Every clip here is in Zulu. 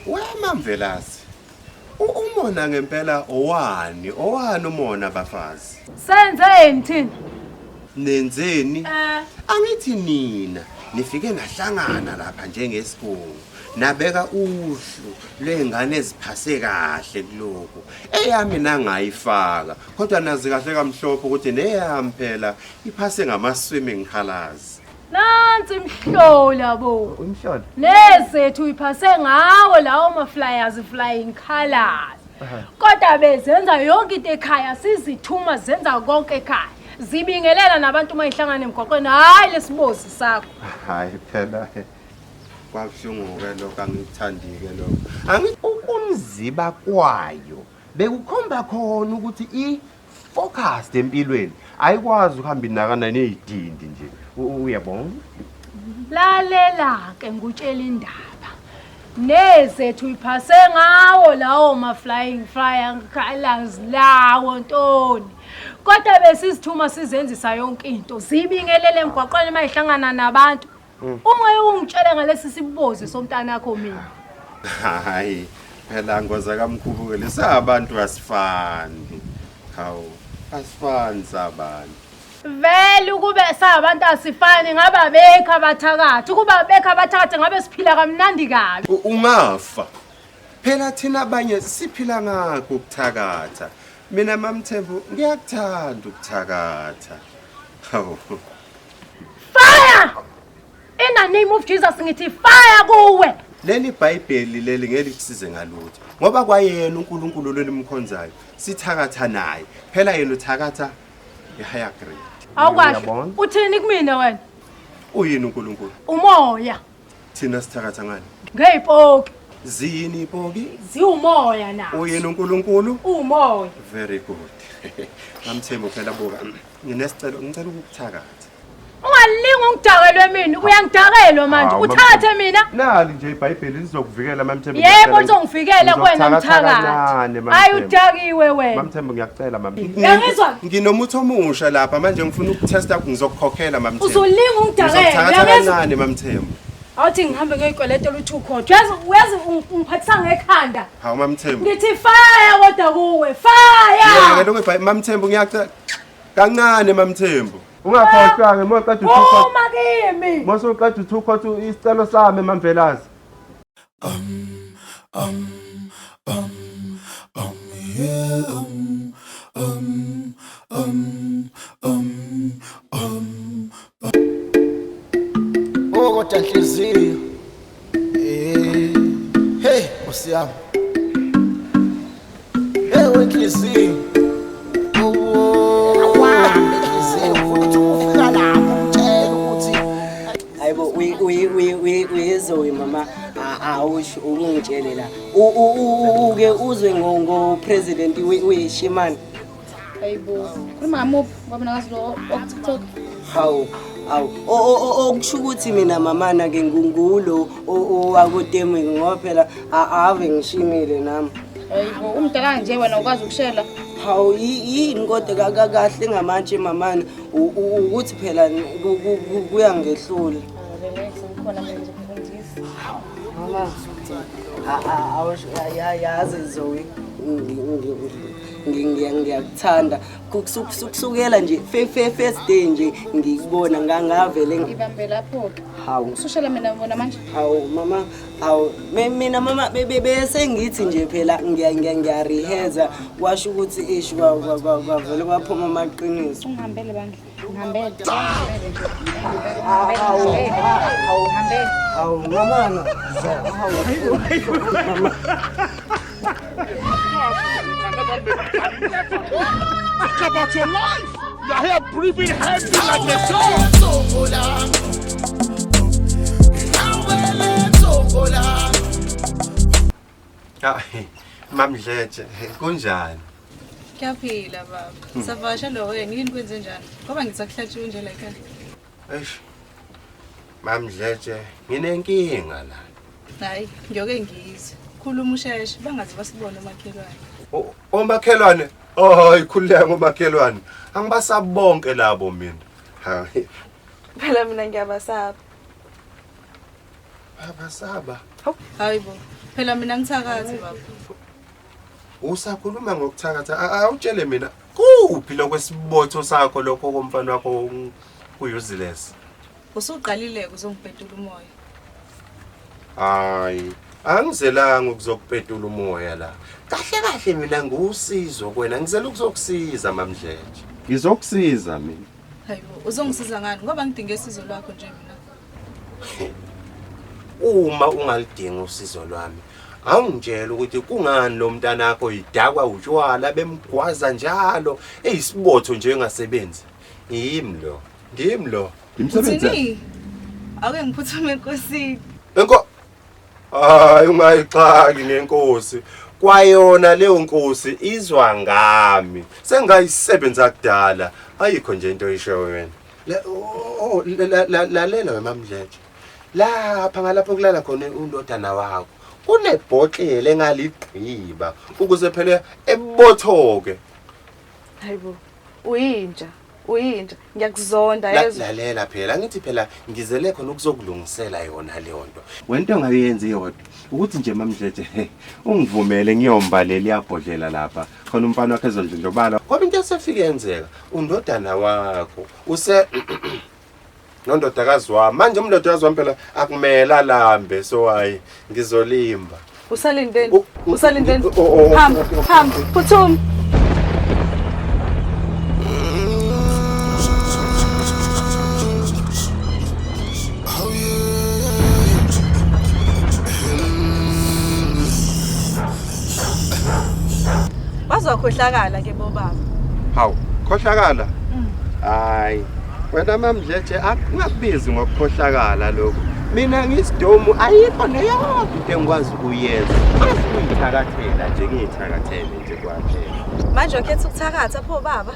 WeMamvelasi. Umona ngempela owani? Owani umona bafazi? Senzeni thina? Nenzeni? Eh. Angithi nina nifike nahlangana lapha njengesigungu. Nabeka uhlu lwengane eziphase kahle kulokhu. Eyami nangayifaka. Kodwa nazi kahle kamhlophe ukuthi neyami phela iphase ngama swimming colors. Nansi imhlola bo. Imhlola. Nezethu uyiphase ngawo lawo ma flyers flying colors. Kodwa bezenza yonke into ekhaya sizithuma zenza konke ekhaya. Zibingelela nabantu uma ihlangana emgwaqweni hayi lesibozi sakho. Hayi phela kwabuhlungu-ke lokho angikuthandi-ke lokho. Angithi ukunziba kwayo bekukhomba khona ukuthi i focused empilweni ayikwazi ukuhamba inakana nezidindi nje uyabona. Lalela ke ngikutshela indaba. Nezethu iphase ngawo lawo ma flying flying colors lawo ntoni. Kodwa besizithuma sizenzisa yonke into. Zibingelele emgwaqweni mayihlangana nabantu. Ungeke ungitshele ngalesi sibozi somntanakho mina. Hayi phela ngoza kamkhulu ke lesabantu asifani. Hawu asifani sabantu. Vele ukube sabantu asifani ngabe abekho abathakathi. Ukuba abekho abathakathi ngabe siphila kamnandi kabi. Ungafa. Phela thina abanye siphila ngakho ukuthakatha. Mina MaMthembu ngiyakuthanda ukuthakatha. Hawu. Fire! In the name of Jesus ngithi fire kuwe. Leli Bhayibheli leli ngeke likusize ngalutho ngoba kwayena uNkulunkulu lolimkhonzayo sithakatha naye. Phela yena uthakatha i-higher grade. Awukahle. Uyabona? Uthini kumina wena? Uyini uNkulunkulu? Umoya. Thina sithakatha ngani? Ngeyipoki. Ziyini ipoki? Ziwumoya na. Uyini uNkulunkulu? Umoya. Very good. MaMthembu phela buka. Nginesicelo, ngicela ukukuthakatha. Ungalingi ungidakelwe mina, uyangidakelwa manje. Hawu, Uthakathe mina. Nali nje iBhayibheli lizokuvikela MaMthembu. Yebo lizongivikela kuwena Ngizokuthakatha mthakathi. kancane, Hayi MaMthembu. udakiwe wena. MaMthembu ngiyakucela MaMthembu. Uyangizwa? Nginomuthi omusha lapha manje ngifuna ukutesta ngizokukhokhela MaMthembu. Uzolinga ungidakelwe. Ngizokuthakatha Uyangizwa? kancane MaMthembu. Awuthi ngihambe ngiyoyikweletela u-two court. Uyazi uyazi ungiphathisa ngekhanda. Hawu MaMthembu. Ngithi fire kodwa kuwe. Fire! Ngeke lokho MaMthembu ngiyacela. Kancane MaMthembu. Ungakhohlwa ke uma uqeda u-two court. Uma kimi. Uma usuqeda u-two court isicelo sami MaMvelase. Oh kodwa nhliziyo. Eh. Hey, Nkosi yami. Hey wenhliziyo. Oh, inhliziyo futhi ufika lapho umtshela ukuthi Hayibo uyizoyi mama awusho ukungitshele la. Uke uzwe ngo president weshimane. Hayibo. Khuluma ngamuphi ngoba mina ngazi lo oku-TikTok. Hawu hawu okusho ukuthi mina mamana ke ngungulo owakoTemwini ngoba phela ave ngishimile nami. Hayibo, umdala nje wena ukwazi ukushela. Hawu yini kodwa kahle ngamatshe mamana ukuthi phela kuyangehlula. Relax, ngikhona mina ngizokufundisa. Mama yazi Zoe ngiyakuthanda kusukela nje first day nje ngikubona ngangavele Ibambe lapho-ke. Hawu. Usushela mina wona manje. Hawu mama, hawu mina mama bese ngithi nje phela ngiyariheza kwasho ukuthi ish kwavele kwaphuma amaqiniso. Ungihambele bandla. Ngihambele. Hawu Ngihambele. hawu mama. Hawu mama. Think about your life. You are here breathing heavy like a dog. Hayi MaMdletshe kunjani? Kuyaphila baba. Savakasha lo wena yini kwenze njani? Ngoba ngithi akuhlatshiwe nje la ekhaya. Eish. MaMdletshe nginenkinga la. Hayi, ngiyoke ngizwe. Khuluma usheshe bangaze basibone omakhelwane. Omakhelwane, hayi khululeka ngomakhelwane. Angibasabi bonke labo mina. Hayi. Phela mina ngiyabasaba. Abasaba. Hayi bo. Phela mina ngithakathi baba. Usakhuluma ngokuthakatha, awutshele mina kuphi lokwesibotho sakho lokho komfana wakho ku-useless. Usuqalile uzongibhedula umoya. Hayi, angizelanga ukuzokupetula umoya la. Kahle kahle mina ngusizo kwena, ngizela ukuzokusiza mamdletshe. Ngizokusiza mina. Hayibo, uzongisiza ngani? Ngoba ngidinga usizo lwakho nje mina. Uma ungalidinga usizo lwami, awungitshela ukuthi kungani lo mntana wakho idakwa utshwala bemgwaza njalo, eyisibotho nje engasebenzi. Yimi lo, ngimi lo. Ngimsebenzi. Uthini? Ake ngiphuthume enkosini. Enko Hayi ungayixaki ngenkosi. Kwayona leyo nkosi izwa ngami. Sengayisebenza kudala. Ayikho nje into oyishoyo wena. Lalela wemamdletshe. Lapha ngalapho kulala khona undodana wakho. Kunebhotlele engaligqiba ukuze phela ebothoke. Hayibo, uyinja, uyinja. Ngiyakuzonda yezwa. Lalela phela, angithi phela ngizele khona ukuzokulungisela yona leyo nto. Wena into ongayenza iyodwa ukuthi nje mamdletshe ungivumele ngiyomba leli yabhodlela lapha khona umfana wakhe ezondlondlobala. Ngoba into esefike yenzeka undodana wakho use nondodakazi wami. Manje umndodakazi wami phela akumele alambe, so hayi ngizolimba. Usalindeni? Usalindeni? Hamba, hamba, phuthuma. Bazokhohlakala ke bobaba. Hawu, khohlakala? Hayi. Wena mamdletshe akungakubizi ngokukhohlakala lokho. Mina ngisidomu ayikho neyodwa into engikwazi ukuyenza. Ngiyithakathela nje, ngiyithakathele nje kwaphela. Manje ukhetha ukuthakatha pho baba?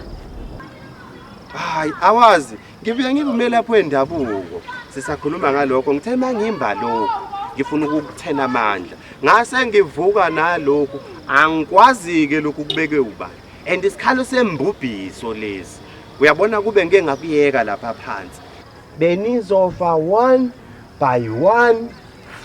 Hayi, awazi, ngibuye ngibe lapho endabuko. Sisakhuluma ngalokho, ngithe mangimba lokho, ngifuna ukukuthena amandla. Ngase ngivuka nalokhu, angikwazi ke lokhu kubekwe ubani. And isikhalo sembubhiso lesi. Uyabona kube ngeke ngakuyeka lapha phansi. Benizofa 1 by 1,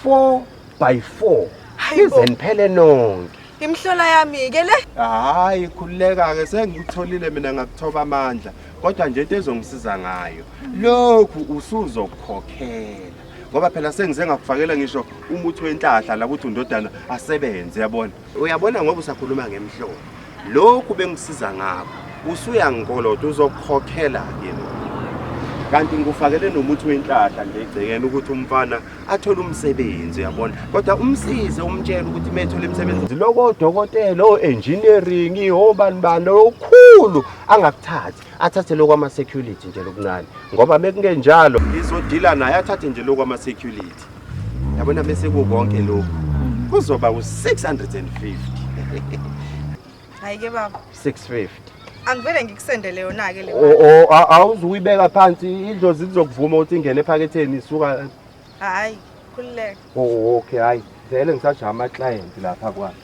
4 by 4. Hayibo. Nize niphele nonke. Imhlola yami ke le. Hayi khululeka ke sengikutholile mina ngakuthoba amandla kodwa nje into ezongisiza ngayo lokhu usuzokukhokhela ngoba phela sengize ngakufakela ngisho umuthi wenhlahla la ukuthi undodana asebenze yabona. Uyabona ngoba usakhuluma ngemhlola lokhu bengisiza ngakho usuyangikoloda uzokukhokhela ke lokhu. Kanti ngikufakele nomuthi wenhlahla nje egcekeni ukuthi umfana athole umsebenzi uyabona, kodwa umsize umtshele ukuthi methole umsebenzi lokho odokotela o-engineering obani bani okukhulu angakuthathi, athathe lokho ama-security nje lokuncane, ngoba mekungenjalo ngizodila naye athathe nje lokho ama-security yabona. Bese kukonke lokhu kuzoba u-650. Hayi ke baba. 650. Angivele ngikusendele yona ke le mali. Awuzuyibeka phansi idlozi lizokuvuma ukuthi ingene ephaketheni isuka. Hayi, khululeka. Oh okay, hayi vele ngisajaha ama-client lapha kwami.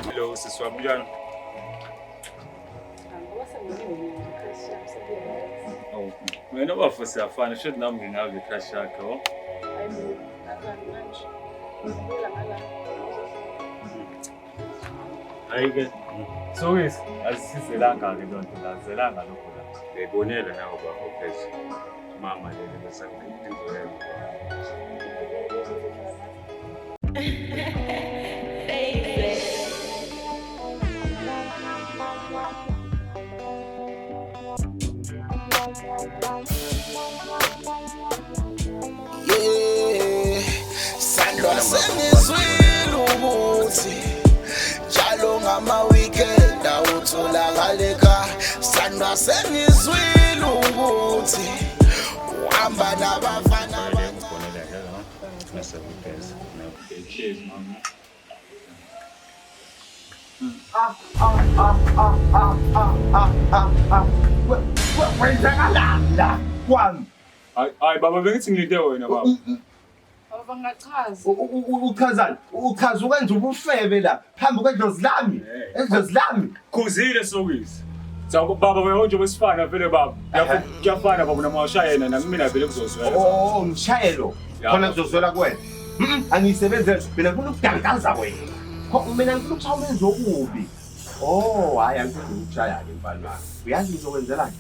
Hello sisi wami, kunjani? Awu, wena bafo siyafana, shuthi nami ngingabe crush yakho. Oh. Hayi ke. Sokisi, asisizelanga ke lonto la, zelanga lokho la. Ngiyibonela nawe bafo phezulu. Mama leli bese ngizoyenza. Yeah, sandwa sengizwile ukuthi njalo ngama weekend awutholakala ekhaya. Sandwa sengizwile ukuthi uhamba nabafana abancane. Cheers mama. Ah ah ah ah ah ah ah ah ah. Kwenzakalani la kwami? Hayi hayi baba bengithi ngilinde wena baba. Baba ngachaza. Uchazani? Uchaza ukwenza ubufebe la phambi kwedlozi lami. Edlozi lami. Khuzile sokisi. Cha baba wena nje besifana vele baba. Kuyafana baba noma washayena nami mina vele kuzozwela. Oh, ngishayelo. Khona kuzozwela kuwena. Angiyisebenzeli mina ngifuna ukudangaza wena. Mina ngifuna ukushaya umenzi okubi. Oh, hhayi angifuni ukushaya-ke mfana wami. Uyazi ngizokwenzelani?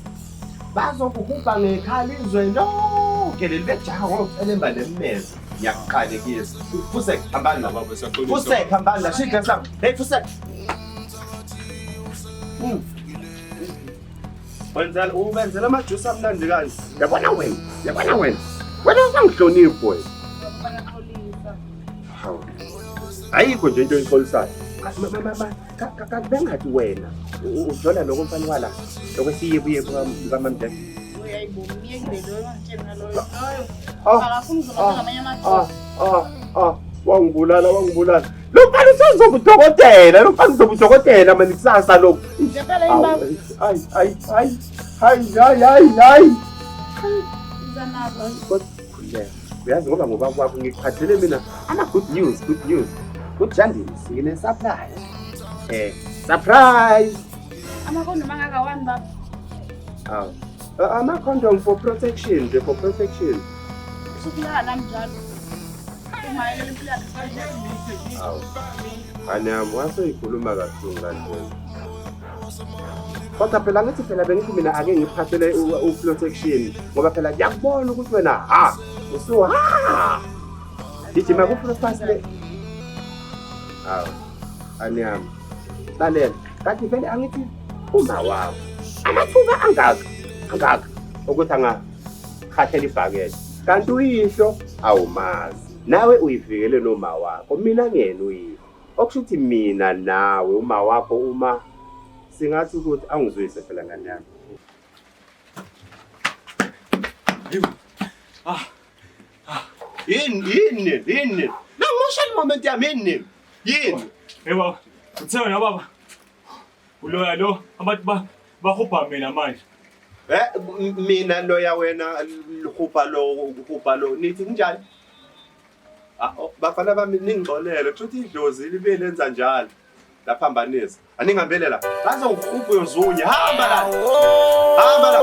Bazokuhubha ngekhala izwe lonke leli bejaha ngocelemba nemmeza. Ngiyakuqalekisa. Fusek, hambani la. Fusek, hambani la. Shiya iglasi lami. Hey, fusek. Wenzela ubenzela amajuice amnandi kanje. Yabona wena, yabona wena. Wena usangihloniphi wena. Hawu. Ayikho nje into oyixolisayo. Kanti bengathi wena ujola lokho mfana wala lokwesiyebuyebu kamamdek. Wangibulala wangibulala. Lo mfana usezoba udokotela, lo mfana uzoba udokotela mani kusasa lokhu. Ayi ayi ayi ayi ayi ayi ayi. Kodwa khululeka. Uyazi ngoba ngoba kwakho ngikuphathele mina ama good news, good news. Good jandis, ngine surprise. Surprise. Amakhondomu angaka wani baba? Awu. Ama condom for protection, nje for protection. Usukulala nami njalo. Umayelele impilo yakhe kanje. Awu. Ngane yami waseyikhuluma kabuhlungu kanje. Kodwa phela ngithi phela bengithi mina ake ngiphathele u-protection ngoba phela ngiyakubona ukuthi wena ha usu ha. Gijima ku-fast le. Awu. Ngane yami. Lalela. Kanti vele angithi uma wakho amathuba angaka angaka ukuthi angakhathela ibhakede. Kanti uyihlo awumazi. Nawe uyivikele noma wakho. Mina ngiyena uyihlo. Okusho ukuthi mina nawe uma wakho uma singathi ukuthi angizwise phela ngane yami. Yini yini yini? Nangimosha moment yami yini? Yini? Hey baba, uthe wena baba. Uloya lo abantu bahubha mina manje. Mina loya wena hubha lo hubha lo nithi kunjani? Bafana bami ningixolele kusho ukuthi idlozi libe lenza njalo. Laphambanisa. Aningihambele la. Bazongihubha uyozunya. Hamba la. Hamba la.